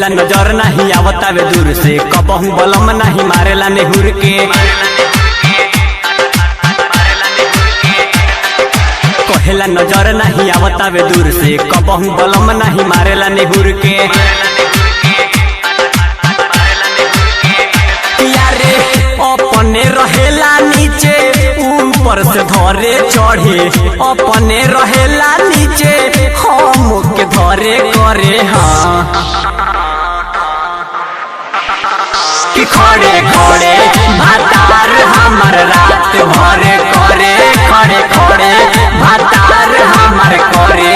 कहेला नजर नहीं आवतावे दूर से, कबहू बलम नहीं मारेला नेहुर के। कहेला नजर नहीं आवतावे दूर से, कबहू बलम नहीं मारेला नेहुर के। यारे अपने रहेला नीचे ऊपर से धरे चढ़े, अपने रहेला नीचे हम के धरे करे। हाँ कि खड़े खड़े भातार हमर रात भर करे, खड़े खड़े भातार हमर करे।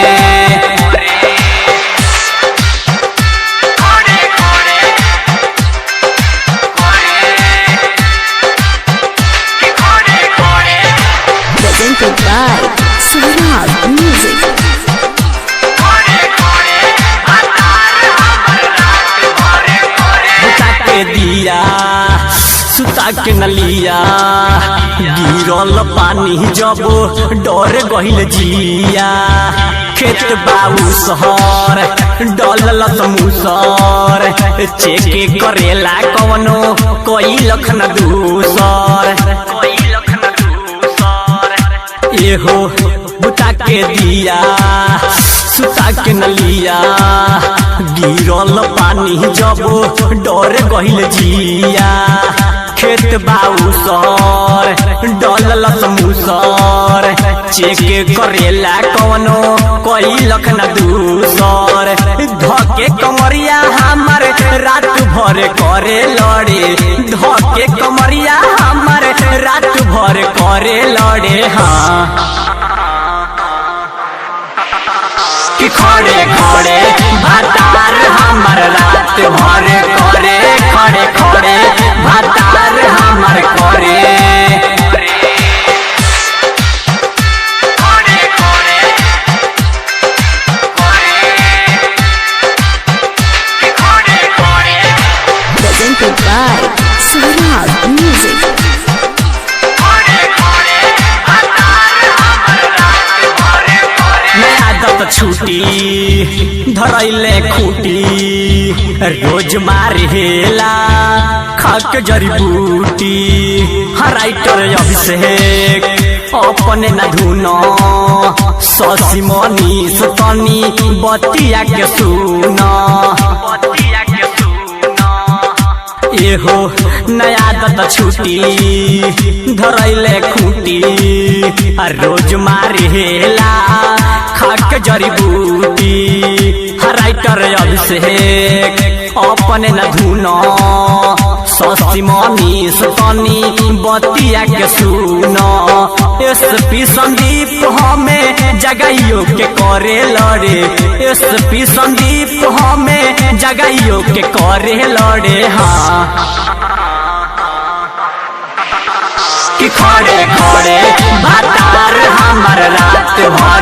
Presented by Swaraj Music. बुता के दिया सुता के नलिया, गिरल पानी जब डर गहिल जिया। खेत बाबू शहर डलल मुसर, चेक करेला कवनो कोई लखन दूसर। एहो बुता के दिया सुता के नलिया, गिरल पानी जब डर गहिल जिया। खेत बाऊ सर डलल मुसर, चेक करेला कवनो कोई लखन दूसर। धके कमरिया हमर रात भर करे लड़े, धके कमरिया हमर रात भर करे लड़े। हाँ कि खड़े खड़े भातार हमर रात भर करे, खड़े खड़े भातार हमर करे। Presented by Swaraj Music. नया आदत छूटी धरैले खूटी, रोज मारेला खाक जड़ी बूटी। राइटर अभिषेक अपने न धुन, शशि मनीष तनी बतिया के सुन। एहो नया आदत छूटी धरैले खूटी, आ रोज मारेला खाक जड़ी बूटी। राइटर अभिषेक अपने न धुन, शशि मनीष तनी बतिया के सुन। एसपी संदीप हमें जगाइयो के करे लड़े, एसपी संदीप हमें जगाइयो के करे लड़े। हाँ कि खड़े खड़े भातार हमर रात भर